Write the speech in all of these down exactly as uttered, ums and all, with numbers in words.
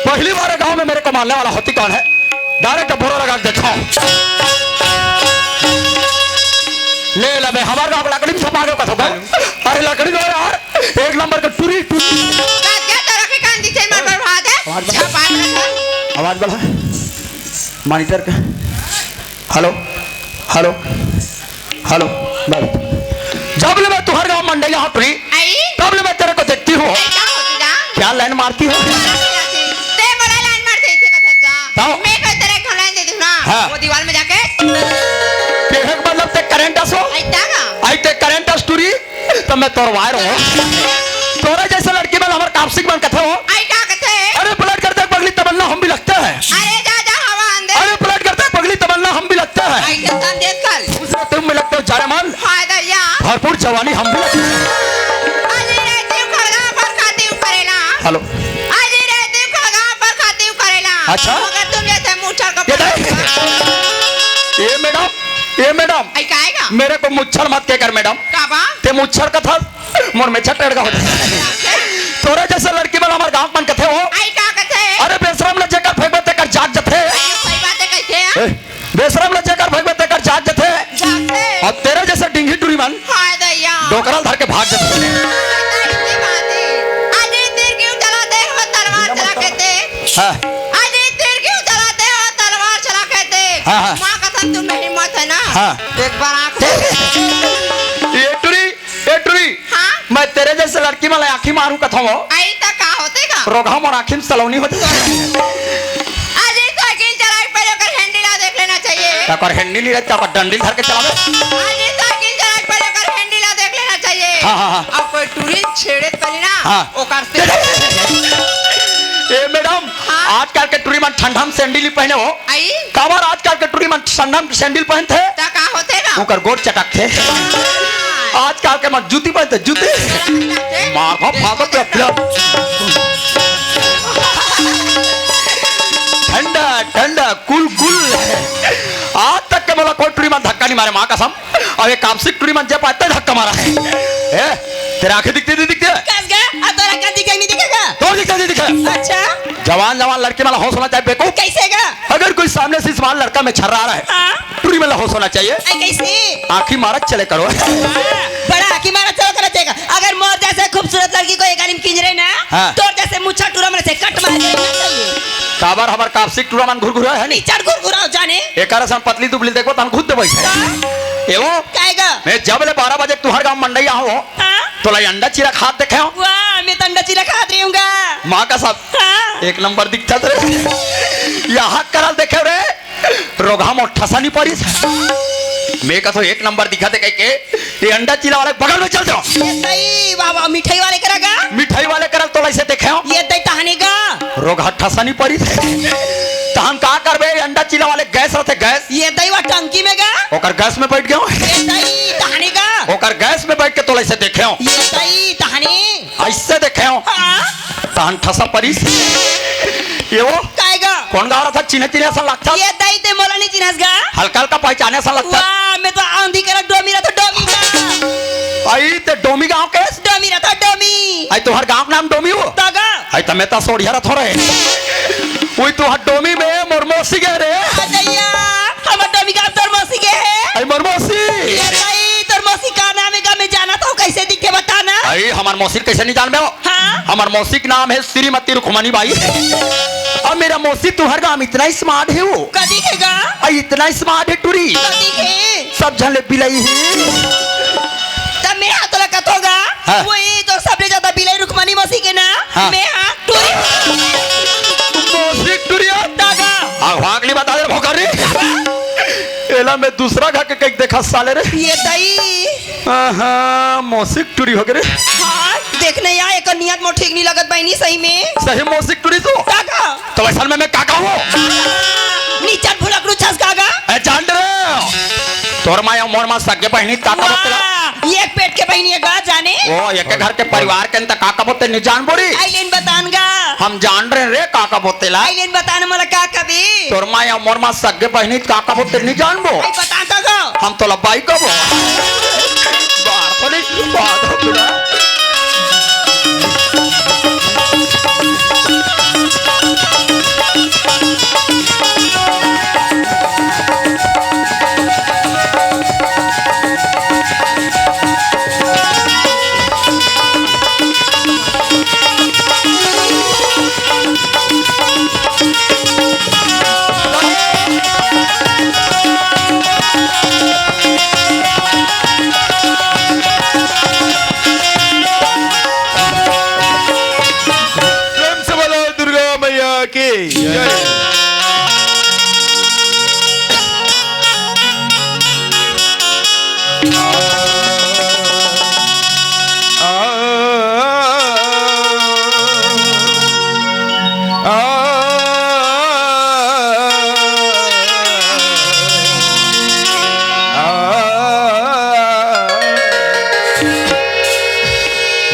पहली बार गांव में मेरे को मारने वाला होती कौन है? डायरेक्ट बोरा लगा के देखो। ले ले बे, हमारे गांव लकड़ी में छपा के कथो का? अरे लकड़ी दो यार, एक नंबर का टुरी, टुरी। बात क्या तरह के कान दिखे मार बर्बाद है? हमारे छपा के रखो। आवाज बढ़ा। मॉनिटर का। Hello, hello, hello. बस। जब ले मैं तुहर गांव मंडई आंव टुरी, आई? तब ले मैं तेरे को देखती हूँ। आई का होती ना? क्या लाइन मारती हो? ते मोला लाइन मार दे, इथे कथत गा। ताओ। मैं कह तेरे को लाइन दे दूँ ना। हाँ। वो दीवार में जाके। के है मतलब ते करंट असो? आई ता का? आई ते करंट अस टुरी? त मैं तोर वायर हों। तोरे जैसे लड़की मन हमर कापसिक मन कथे हो। आई का कथे? अरे पलट कर देख पगली, तमन्ना हम भी लगते हैं। अरे जा, जा, हवा आन दे। अरे पलट कर देख पगली, तमन्ना हम भी लगते हैं। आई के संदेश कल। तुम भी लगते हो जायमाल। हाय दैया। भरपूर जवानी हम भी लगते हैं। अजी रे, तू खड़गा पर खाती हूँ करेला। हेलो। अजी रे, तू खड़गा पर खाती हूँ करेला। अच्छा। मगर तुम जैसे मुच्छर को ये पकड़ नहीं। ये मैडम, ये मैडम। आई का आएगा? मेरे को मुच्छर मत कहकर मैडम। का बा? ते मुच्छर का था, मोर में छट लड़का होता। तोरे जैसे लड़की मन हमारे गांव मन कथे हो। आई का कथे? अरे बेशरम ल जेकर फेंकबे तेकर जाग जथे। आई सही बात है, कैसे है? ए, बेशरम ल जेकर फेंकबे तेकर जाग जथे। जाते। अब तेरे जैसे डिंगी टुरी मन हाय दैया। डोकरा ल धर के भाग जथे। इतनी बात है। अजी तीर क्यों चलाते हो तलवार चला के देख। हाँ। अजी तीर क्यों चलाते हो तलवार चला के देख। हाँ, हाँ। माँ कसम तुम में हिम्मत है ना। हाँ। एक बार आंख ये टुरी, ए टुरी, हाँ? मैं तेरे जैसे लड़की मन ला आँखी मारूं कथों। आई त का होथे गा? रोगहा मोर आँखी में सलोनी होथे। अजी साइकिल चलाए के पहले ओकर हैंडल ला देख लेना चाहिए। त ओकर हैंडल नहीं रहता, ओकर डंडल धर के चलावे। अजी साइकिल चलाए के पहले ओकर हैंडल ला देख लेना चाहिए। हाँ, हाँ, हाँ। अब कोई टुरी छेड़े त पहले ना, हाँ। ओकर से ए मैडम, हाँ? आजकल के टुरी मन ठंडा में सैंडल ही पहने हो। आई? काबर आजकल के टुरी मन ठंडा में सैंडल पहनथे? त का होथे गा? ओकर गोड़ चटकथे। आजकल के मन जूती पहनथे, जूती। मार खा फादो पे अपना। ठंडा, ठंडा, कुल, कुल। आज तक के मोला कोई टुरी मन धक्का नहीं मारे, माँ कसम। अब ये कापसिक टुरी मन जे पाए ते धक्का मारा है। ए, तेरा आँखें दिखती नहीं दिखती है? कस गा? अब तोरा का दिखे नहीं दिखेगा? तो दिखता नहीं दिखे। अच्छा। जवान, जवान लड़की मन ला होश होना चाहिए बेवकूफ। कैसे गा? अगर कोई सामने से जवान लड़का में छर्रा रहा है, हाँ। टुरी मन ला होश होना चाहिए। ऐ कैसे? आँखी मारत चले करो। हाँ, बड़ा आँखी मारत चलो करत जाएगा। अगर मोर जैसे खूबसूरत लड़की को एक आदमी किंजरे ना, हाँ। तोर जैसे मुच्छर टुरा मन से कट मार के ना चाहिए। काबर हमर कापसिक टुरा मन घुरघुरा है नी? चढ़ घुरघुरा जाने। एकर सन पतली दुबली देखबो, तहन खुद देबो। हाँ। एवो? काहे गा? मैं जब ले बारह बजे तुहर गाँव मंडई आहूँ, हाँ। तोला अंडा चीला खात देखे हूँ। वाह, मैं तो अंडा चीला खात रही हूँ गा। माँ का साथ। हाँ। एक नंबर दिखत रे। यहाँ करल देखे रे। रोगहा मोर ठसा नहीं परिस। मैं कथों एक नंबर दिखत हे कह के, ये अंडा चीला वाले के बगल में चल जाओ। ये दई, वाह, वाह, मिठाई वाले करा गा? मिठाई वाले करल तोला ऐसे देखे हूँ। ये दई तहने गा? रोगहा ठसा नहीं परिस। तहन का करबे, अंडा चीला वाले गैस रहते, गैस। ये दई वा टंकी में गा? ओकर गैस में बैठ गयो। ये दई तहने गा? ओकर गैस में बैठ के तोला ऐसे देखे हूँ। ये दई तहने? ऐसे देखे हूँ। हाँ। तहन ठसा परिस। ये वो? काय गा? कौन गाँव रहा था? चिन्हे चिन्हे असन लगता। ये दई ते मोला नहीं चिन्हस गा? हल्का हल्का पहचाने असन लगता। वाह, मैं तो आंधी करा डोमी रहा था, डोमी गा। आई ते डोमी गाँव के? डोमी रहा था, डोमी। आई तुहर गाँव के नाम डोमी हो? त गा। आई त मैं तो सोढ़िया रहा थोड़े। वही तुहर डोमी में मोर मौसी गए रे। अजैया, हमर डोमी गाँव तोर मौसी गए है। आई मोर मौसी। ये दई, तोर मौसी का नाम है गा? मैं जाना था, कैसे दिखे बताना। आई हमर मौसी कैसे नहीं जानबे हो? हाँ? हमर मौसी के नाम है श्रीमती रुक्मणी बाई। अब मेरा मौसी तुहर गाँव इतना स्मार्ट है वो। कदी के गा? अ, इतना स्मार्ट है टुरी। कदी के? सब झन ले बिलई है। तब मैं हाँ तोला कथों गा। हाँ। वही तो सबले ज्यादा बिलई रुक्मणी मौसी के ना। हाँ। मैं हाँ टुरी। मौसी टुरी है? दादा। आग भाग नहीं बता दे भोकरी। एला मैं दूसरा घर के कहीं देखा साले रे। ये दई। आहा, मौसी के टुरी हो गए रे। हाँ, देखने या एक नियत मोर ठीक नहीं लगत बहनी सही में। सही मौसी के टुरी तू? काका। तो वैसा में मैं काका हूँ। नीचर भुलक रुचस काका। ए जान रे। तोर माँ या मोर माँ सगे बहनी काका बोलते ला। वाह, एक पेट के बहनी है गा जाने। ओ, एक घर के परिवार के अंदर काका बोलते नहीं जान बोरी। आई लेन बतान गा। हम जान रहे रे काका बोलते ला। आई लेन बतान मोला का कबे। तोर माँ या मोर माँ सगे बहनी काका बोलते नहीं जान बो। आई बता काका। हम तो लबाई कबो। बार तो नहीं, बार तो बिना।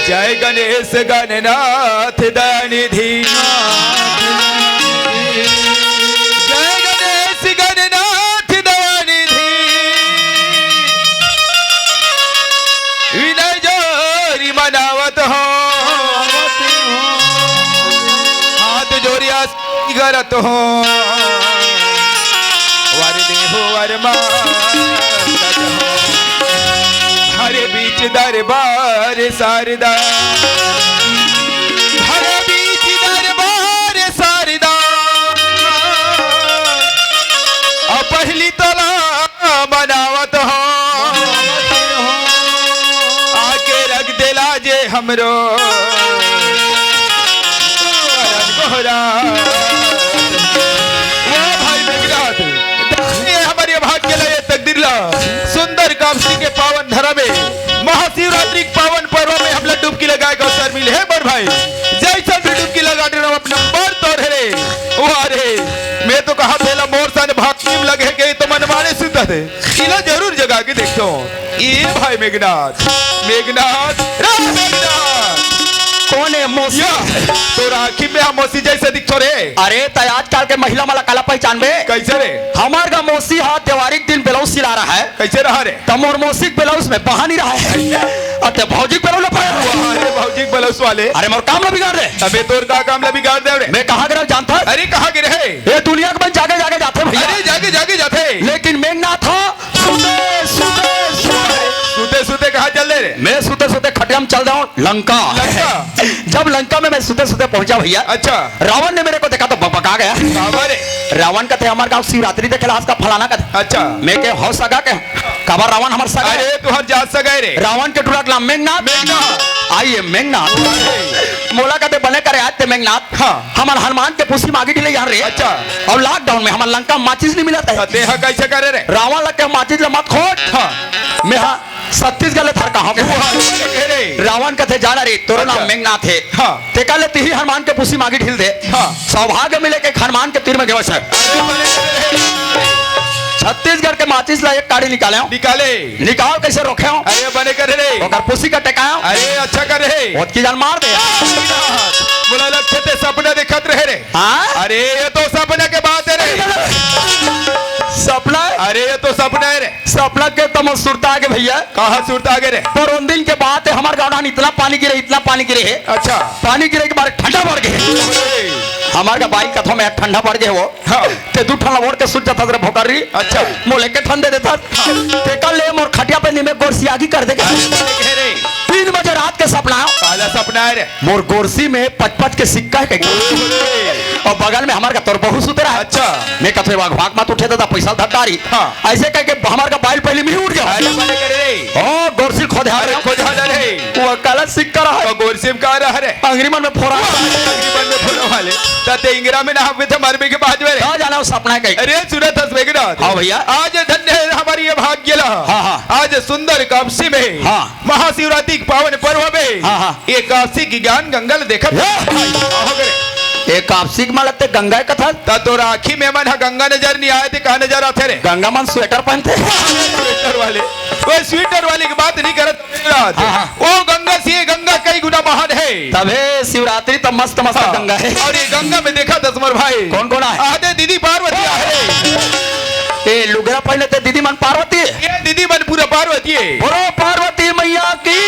जय गणेश गणनाथ दयानिधि। जय गणेश गणनाथ दयानिधि। विनय जोरी मनावत हो। हाथ जोरिया करत हो। वर देहो वर मांगत हो। हर बीच दरबार सारदा। हर बीच दरबार सारदा। आ पहली तला मनावत हो। आके रख देला जे हमरो गोहरा। वाह भाई मेघनाथ, ये हमर ये भाग्य ला, ये तकदीर ला, सुंदर कामसी के पावन धरा में, महाशिवरात्रि के पावन पर्व में हमला डुबकी लगाए के अवसर मिले हे बड़ भाई। जैसन भी डुबकी लगा दे रहा अपना बर तोर हे रे, वाह रे। मैं तो कहा थेला मोर सन भाग टीम लगे के तो मन मारे सुता थे। इला जरूर जगा के देखो। ए भाई मेघनाथ, मेघनाथ, रे मेघनाथ। कौन है मौसी? या, तोर आँखी में हम मौसी जैसे दिखथो रे। अरे, त आजकल के महिला मन ला काला पहचानबे? कैसे रे? हमर गा मौसी हा देवारी के दिन ब्लाउज सिला रहा है। कैसे रहा रे? त मोर मौसी के ब्लाउज में बहा नहीं रहा है। अते भौजी के ब्लाउज ला पहन रहा है। अरे भौजी के ब्लाउज वाले। अरे, मोर काम ला बिगाड़ दे। अबे तोर का काम ला बिगाड़ दे रे? मैं कहाँ गे रहेंव जानथस? अरे कहाँ गे रहे? ये दुनिया के मन जागे जागे जाथे भैया। अरे जागे जागे जाथे। लेकिन मेघनाथ हा सुते सुते सुते। सुते सुते कहाँ चल दे रे? मैं सुते सुते खटिया में चल देंव लंका। लंका? जब लंका में मैं सुते सुते पहुंचा भैया, अच्छा। रावण ने मेरे को देखा तो बकबका गया। बाबा रे। रावण कथे हमर गाँव शिवरात्रि देखे ला आस का फलाना कथे। अच्छा। मैं कहेंव सगा के, काबर रावण हमर सगा हे। अरे तुहर जात सगा हे रे। रावण के टूरा के नाम मेघनाथ। मेघनाथ। आइए मेघनाथ। अरे। मोला कथे बने करे आज ते मेघनाथ। हाँ। हमर हनुमान के पुसी मागी ढिले यार रे। अच्छा। अउ lockdown में हमर लंका माचिस नहीं मिलत हे। त तेहा कैसे करे रे? रावण लग के माचिस ल मत खोज। हाँ। मैं हा छत्तीसगढ़ ले थरका हूँ। वाह, वाह, अरे। रावण कथे जाना रे, तोरो नाम अच्छा। मेघनाथ हे। हाँ। तेकर ले तिही हनुमान के पुसी मागी ढील दे। हाँ। सौभाग्य मिले के हनुमान के तीर में गेवस हे। अरे, बने करे रे। छत्तीसगढ़ के माचिस ला एक काड़ी निकाले हो। निकाले। निकाल कैसे रोके हो? अरे, बने करे रे। ओकर पुसी का टेकाए हो। अरे, अच्छा करे। ओतकी जान मार दे। मोला लगथे ते सपना देखत रहे रे। हाँ? अरे, ये तो सपना के बात हे रे। सपना हे? अरे, ये तो सपना हे रे। सपना के तो मोर सुरता आगे भैया। कहाँ सुरता आगे रे? पर उन दिन के बात हे, हमर गाँव डहन इतना पानी गिरे, इतना पानी गिरे हे। अच्छा। पानी गिरे के बाद ठंडा बढ़ गे। अरे। हमर का बाई कथों में ठंडा बढ़ गे वो। हाँ। ते दू ठन ला ओढ़ के सुत जाथस रे भोकरी। अच्छा। मोला एक ठन दे देथस। हाँ। तेकर ले मोर खटिया पे निमे गोरसी आगी कर दे के। अरे, बने करे रे। तीन बजे रात के सपना हो। काला सपना हे रे? मोर गोरसी में पच पच के सिक्का हे कहिके। अउ बगल में हमर का तोर बहू सुते रहा हे। अच्छा। मैं कथों वाक वाक मत उठे दादा, पैसा धर डारी। हाँ। ऐसे कहिके हमर का बाई पहली में ही उठ जाओ। अरे बने करे रे। ओ, गोरसी खोदे अरे हरे। खोदे हरे। वो काला सिक्का रहा हे। तो गोरसी में का रहा रे? अंगरी मन में फोरा। अंगरी मन में फोरा वाले। त ते इंगरा में ना हवे त मरबे के बाद में रे। का जाना वो सपना हे कहिके। अरे सुनत हस मेघनाथ। हाँ भैया। आज धन्य हे हमर ये भाग्य ला। हाँ, हाँ। आज सुंदर कामसी में। हाँ। महाशिवरात्रि के पावन पर्व में हाँ, हाँ। एकादशी के ज्ञान गंगा ल देखत हे। हाँ, हो गे रे। एकादशी के मतलब ते गंगा के कथा? त तोर आँखी में मन ह गंगा नजर नहीं आए, ते का नजर आथे रे? गंगा मन स्वेटर पहनथे। स्वेटर वाले, वो स्वेटर वाले की बात नहीं करत। हाँ, हाँ। वो गंगा से ये गंगा कई गुना महान हे। तभे शिवरात्रि त मस्त मस्त हाँ। गंगा हे। अउ ये गंगा में देखत हस मोर भाई। कौन कौन आहे? आदे दीदी पार्वती आहे। ए लुगरा पहने ते दीदी मन पार्वती हे। ये दीदी मन पूरा पार्वती हे। बोलो पार्वती मैया की।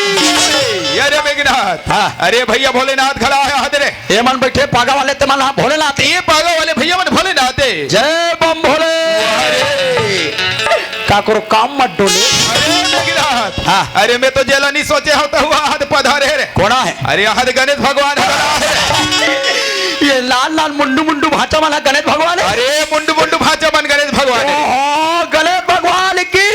अरे मेघनाथ। हाँ। अरे भैया भोलेनाथ घला हे, आदे रे। ये मन बैठे पागा वाले ते मन, हाँ, भोलेनाथ। ये पागा वाले भैया मन भोलेनाथ हे। जय बम भोले। अरे। काकरो काम मत डोले। अरे मेघनाथ। हाँ। अरे मैं तो जेला नहीं सोचे हूँ तो हुआ हाथ पधारे रे। कोना हे? अरे यहाँ तो गणेश भगवान हे। ये लाल लाल मुंडू मुंडू भांचा वाला गणेश भगवान हे। अरे मुंडू मुंडू भांचा मन गणेश भगवान हे। ओहो, गणेश भगवान की।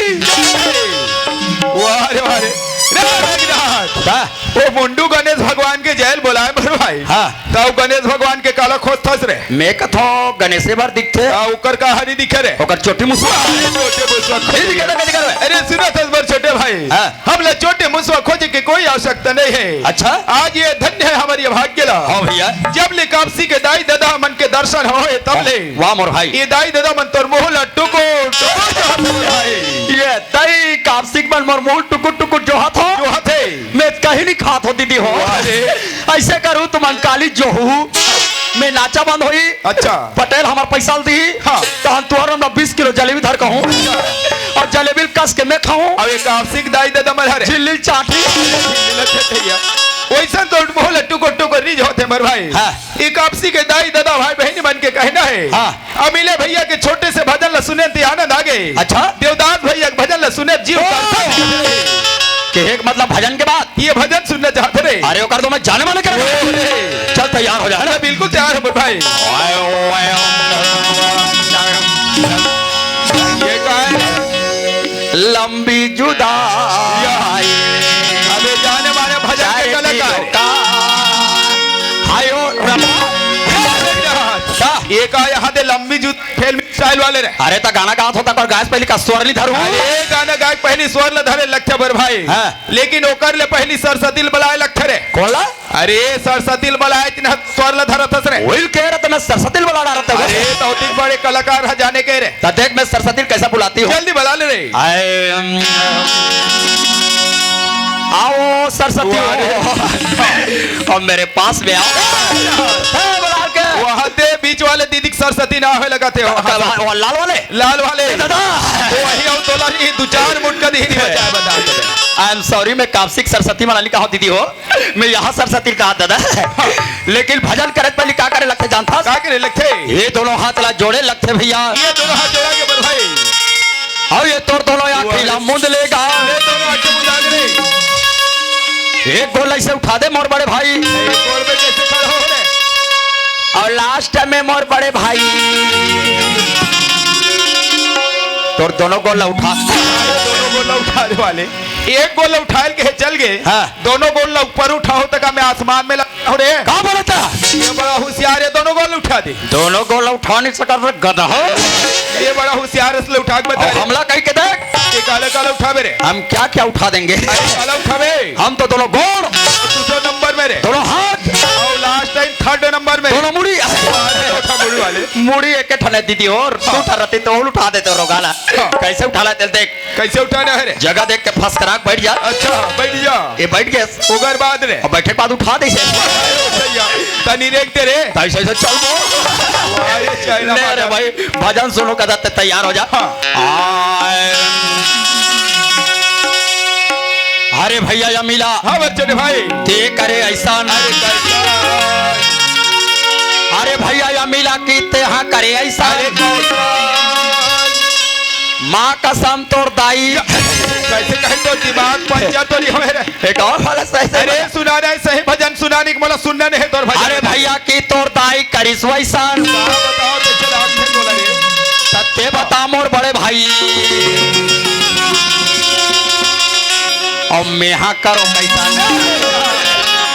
वाह रे वाह रे। रे मेघनाथ। हाँ। वो मुंडू गणेश भगवान के जय ल बोलाए बर भाई। हाँ। त गणेश भगवान के काला खोजथस रे? मैं कथों गणेशे बर दिखथे। आ, ओकर का हरी दिखे रे? ओकर चोटी मुसवा। अरे, चोटी मुसवा खोज नहीं दिखे त कथी करबे? अरे, सुनत हस मोर छोटे भाई। हाँ। हमला चोटी मुसवा खोजे के कोई आवश्यकता नहीं हे। अच्छा। आज ये धन्य हे हमर ये भाग्य ला। हाँ भैया। जब ले कापसी के दाई ददा मन के दर्शन होए तब ले। वाह मोर भाई। ये दाई ददा मन तोर मुँह ला टुकुर टुकुर जोहत हे भाई। ये तई कापसी के मन मोर मुँह टुकुर टुकुर जोहत हो। जोहत हे। मैं कहीं नहीं खात हो दीदी हो। अरे। ऐसे करूँ, तुम अंकाली जो हूँ, मैं नाचा बंद होई। अच्छा। पटेल हमार पैसा ल दी। हाँ। तहन तुहर हमरा बीस किलो जलेबी धर कहूँ। अच्छा। और जलेबी ल कस के मैं खाऊँ। अब एक आपसी के दाई ददा मर हरे। झिल्ली चाटी। वैसन तो मोह लट्टू को टुकर नहीं होते मर भाई। हाँ। एक आपसी के दाई ददा भाई बहनी मन के कहना है। हाँ। अमिले भैया के छोटे से भजन ला सुने ते आनंद आ गए। अच्छा। देवदास भैया के भजन ला सुने जीव ओ! तरसा। के एक मतलब भजन के बाद ये भजन सुनना चाहते रहे। अरे ओकर तो मैं जाने वाले कर। अरे। चल तैयार हो जा, है ना? मैं बिल्कुल तैयार हूँ भाई। ये का है? लंबी जुदाई। अबे जाने वाले भजन के कलाकार। हायो रमा। क्या? ये का यहाँ दे लंबी जुदाई फिल्म स्टाइल वाले रे। अरे त गाना गात होता पर गायस पहली का स्वर नहीं धरू। अरे गाना गाय पहली स्वर ल धरे लक्ष्य बर भाई। हाँ। लेकिन ओकर ले पहली सरस्वती ल बलाए लक्ष्य रे। कोला? अरे सरस्वती ल बलाए तिन स्वर ल धरत हस रे। वही कह रहा था मैं सरस्वती ल बला रहा था। अरे तो अधिक बड़े कलाकार ह जाने के रे। त देख मैं सरस्वती ल कैसा बुलाती हूँ। जल्दी बला ले रे। आए, अम, आओ सरस्वती वाह रे। हो। और मेरे पास में आओ। है, बुला के। वहाँ दे बीच वाले दीदी की सरस्वती ना होए लगा थे। वो लाल वाले? लाल वाले। ए, दादा। वो वही आओ तोला नहीं, दो चार मुटका दी नहीं बचाए बता। I am sorry, मैं कापसिक सरस्वती मनाली का हूँ दीदी हो। मैं यहाँ सरस्वती का दादा। लेकिन भजन करे पहले का करे लगथे जानथस? का करे लगथे? ये दोनों हाथ ला जोड़े लगथे भैया। ये दोनों हाथ जोड़ा के बोल भाई। और ये तोर दोनों आँखी ला मूंद लेगा। ये दोनों आँखी मूंद आगे रे। एक गोल ऐसे उठा दे मोर बड़े भाई। एक गोल में कैसे खड़ा हो रे? और लास्ट में मोर बड़े भाई। तोर दोनों गोल ला उठा। दोनों गोल ला उठा दे वाले। एक गोल उठायल के चल गए। हाँ। दोनों गोल ला ऊपर उठाओ तक मैं आसमान में लगा हूँ रे। का बोलत हस? ये बड़ा होशियार है, दोनों गोल उठा दे। दोनों गोल उठा नहीं सकत रे गधा। ये बड़ा होशियार है, इसलिए उठा के बता और दे। हमला कहीं के देख। ये काला काला उठावे रे। हम क्या क्या उठा देंगे? अरे काला उठावे। हम तो दोनों गोड़, दूसरे नंबर में रे। दोनों हाथ, और लास्ट टाइम थर्ड नंबर में रे। दोनों मुड़ी। अरे उठा मुड़ी वाले। मुड़ी एक ठने दीदी और हाँ। दू ठा रहती तो और उठा देते रोगाला। हाँ। कैसे उठा ला तेल देख। कैसे उठाना है रे? जगह देख के फसकरा के बैठ जा। अच्छा, बैठ जा। ये बैठ गए। ओकर बाद रे। और बैठे के बाद उठा दे इसे। भैया, तनी रेंग दे रे। तो ऐसे, ऐसे चल वो। अरे, चाइना ले रे माता। भाई, भजन सुनो कदा ते तैयार हो जा। हाँ। आए। अरे भैया या मिला। हाँ, बच्चे ने भाई। ते करे ऐसा। अरे, कैसा? अरे भैया या मिला की ते हाँ करे ऐसा। अरे, कैसा? माँ कसम तोर दाई। कैसे कहे तो दिमाग पंचा तो नहीं हो रे। एक और वाला सही से अरे बता। सुना रहे सही भजन सुनाने के मोला सुनना नहीं है तोर भजन। अरे भैया की तोर दाई करिस वैसन। हाँ, बताओ तो चल आगे बोला रे। तत्ते बता मोर बड़े भाई। और मेहा करो कैसन।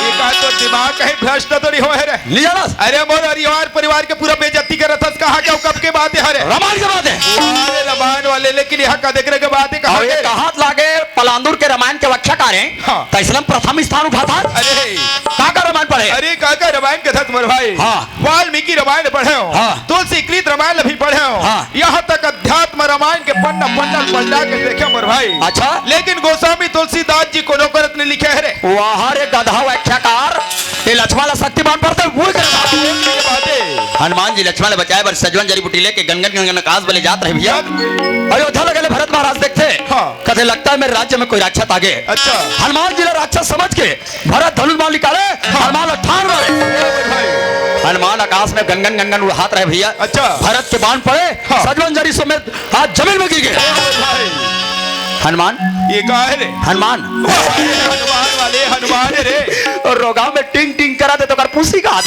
ये का तो दिमाग कहीं भ्रष्ट तो नहीं हो है रे। नहीं जानस? अरे मोर अरिवार परिवार के पूरा बेइज्जती करत हस, कहाँ के कब के बात है रे? रामायण के बात है। अरे रामायण वाले, लेकिन यहाँ का देख रहे के बात है, कहाँ और ये के? कहाँ लागे पलांदुर के रामायण के व्याख्याकार हैं। हाँ। तो इसलिए प्रथम स्थान उठाता। अरे। का का रामायण पढ़े? अरे का का रामायण कथा तुम्हारे भाई। हाँ। वाल्मीकि रामायण पढ़े हो। हाँ। तुलसी कृत रामायण भी पढ़े हो। हाँ। यहाँ तक अध्यात्म रामायण के पन्ना पन्ना पलटा के देखे मोर भाई। अच्छा। लेकिन गोस्वामी तुलसीदास जी कोनो करत नहीं लिखे है रे। वाह रे गधा व्याख्याकार। ये लक्ष्मण ला शक्तिमान पढ़ते वो ही करता। ये बात है। हनुमान जी लक्ष्मण ला बचाए बर सजवन जड़ी बूटी लेके गनगन गनगन आकाश बले जात रहे भैया। अयोध्या लगे ले भरत महाराज देखते। हाँ। कथे लगता है मेरे राज्य में कोई राक्षस आ गए। अच्छा। हनुमान जी ला राक्षस समझ के भरत धनुष बाण निकाले, हाँ। हनुमान ठान मारे। भाई। हनुमान आकाश में गनगन गनगन उड़ात रहे भैया। अच्छा। भरत के बाण पड़े, हाँ। सजवन जरी समेत हाथ जमीन में गिर गए। भाई। हनुमान। ये का है रे? हनुमान। हनुमान वाले, हनुमान है रे। और रोगांव में टिंग टिंग करा दे तो कर पूसी का हाथ।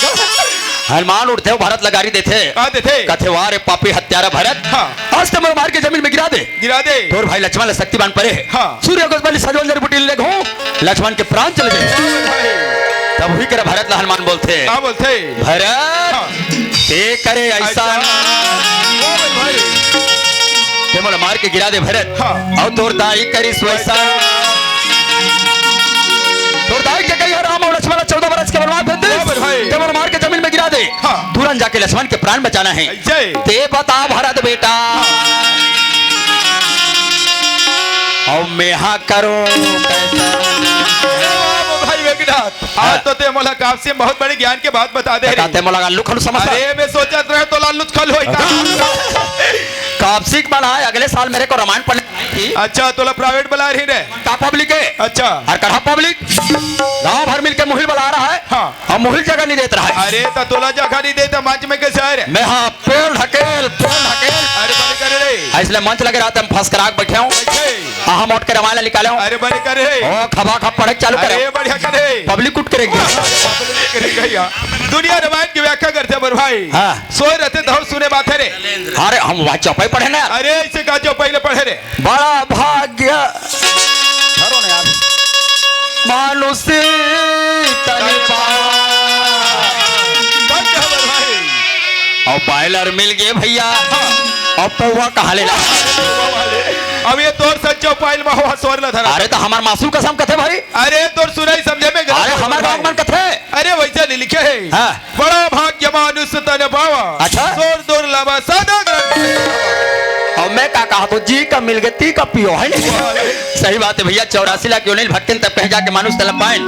हनुमान उठते हो, भरत लगारी देते। का देते? कथे, "वाह रे पापी हत्यारा भरत। हाँ। आज तो मैं मार के जमीन में गिरा दे।" गिरा दे। तोर भाई लक्ष्मण ला शक्ति बाण परे। हाँ। सूर्य को पहले सजवन जड़ी बूटी ले घूम, लक्ष्मण के प्राण चले गए। हाँ भाई। तब हुई करे भरत ला हनुमान बोलते। का बोलते? भरत, हाँ। ते करे ऐसा। ऐसा। ओ भाई भाई। ते मोला मार के गिरा दे भरत। हाँ। और तोर दाई करिस वैसा। तोर दाई के कही राम और लक्ष्मण ला चौदह बरस के वनवास भेज दे। ओ भाई भाई। ते मोला मार के जमीन में गिरा दे। हाँ। तुरंत जाके लक्ष्मण के प्राण बचाना है। जय। ते बता भरत बेटा। अउ मेहा करो कैसा। ए बाबू भाई वेंकटनाथ, आज हाँ। तो ते मोला कापसी म बहुत बड़े ज्ञान के बात बता दे रे। ते मोला लुखल समझ। अरे, मैं सोचत रहे तोला लुखल होई का। कापसी के बना है, अगले साल मेरे को रामायण पढ़ने आई थी। अच्छा, तोला प्राइवेट बला रही रे। का पब्लिक है? अच्छा। और कढ़ा पब्लिक गांव भर मिलके मुहिल बला रहा है। हाँ। हम मुहिल जगह नहीं देत रहा है। अरे, त तोला जगह नहीं देता, मंच में कैसे आए रे? मैं हाँ, पेल ढकेल, पेल ढकेल। अरे, बने करे रे। हाँ, इसलिए मंच लगे रहा था, हम फसकराक बैठे हूँ। कैसे? हाँ, हम उठ के रामायण निकाले हूँ। अरे, बने करे रे। ओ, खबा खब पढ़े चालू करे। अरे, बढ़िया करे। पब्लिक उठ करेगी। करे गया। दुनिया रामायण की व्याख्या करते बर भाई। हाँ। सोए रहते धौर सुने बात है रे। अरे, हम वहाँ चौपाई पढ़े ना। अरे, ऐसे का चौपाई ले पढ़े रे? बड़ा भाग्य धरो ना यार। मानुष तन पावा। बन जा हमारे भाई। अउ बॉयलर मिल गए भैया। हाँ। अउ पौवा कहाँ ले ला? अब ये तोर सच्चो पाइल में हुआ स्वर ला धरा। अरे तो हमार मासूम कसम कथे भाई। अरे तोर सुनाई समझे में गलत अरे है हमार भाई। गाँव मन कथे। अरे वैसे नहीं लिखे है। हाँ। बड़ा भाग्य मानुष तन पावा। अच्छा। सोर दुर्लभ सादा ग्रंथ। अउ मैं का कहा तो जी का मिल गए ती का पियो है नहीं। सही बात है भैया, चौरासी लाख योनि भटकेन तब कहीं जाके मानुष तन पाएन।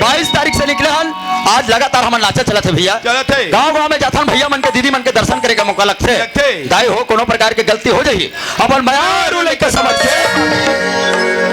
बाईस तारीख से निकले हन, आज लगातार हमन नाचा चलत है भैया। चलत है। गाँव गाँव में जाथन भैया मन के दीदी मन के दर्शन करे का मौका लगथे। लगथे। दाई हो कोनो प्रकार के गलती हो जाही, अपन मयारू लइका समझ के।